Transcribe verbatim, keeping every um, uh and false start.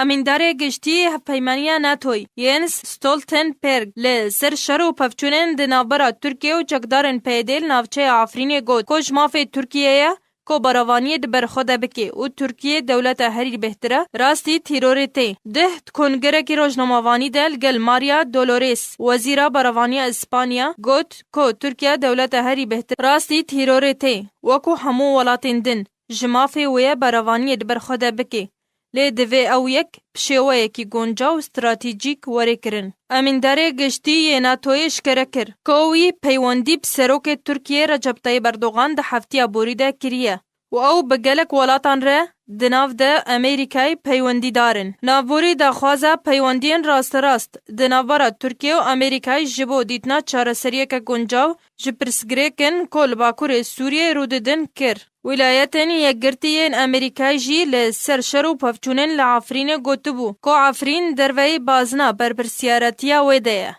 Emîndarê Giştî yê Hevpeymaniya NATOyê Jens Stoltenberg li ser şer û pevçûnên di navbera Tirkiye û çekdarên PYDê li navçeya Efrînê got ku ji mafê Tirkiye ye ku berevaniyê di ber xwe de bike û Tirkiye dewleta herî bêhtir e, rastî terorê tê. Dih di kongerekî rojnamevanî de li gel Maria Dolores, wezîra berevaniya Îspanya, got ku Tirkiye dewleta herî bêhtir rastî terorê tê, wekû hemû welatên din, ji mafê wê ye berevaniyê di ber xwe de bike. Lê divê ew yek bi şêweyekî guncaw û stratejîk were kirin. Emîndarê Giştî yê NATOyê eşkere kir ku wî peywendî bi serokê Tirkiyê Recep Tayyip Erdogan di heftiya borî de kiriye û ew bi gelek welatan re di nav de Amerîkayê peywendîdar in. Navborî daxwaza peywendiyên rasterast di navbera Tirkiye û Amerîkayê ji bo dîtina çareseriyeke guncaw ji pirsgirêkên ku li Bakurê Sûriyeyê rû didin kir. Wîlayetên Yekgirtî yên Amerîkayê jî li ser şer û pevçûnên li Efrînê gotibû ku Efrîn derveyî bazina berpirsiyaretiya wê de ye.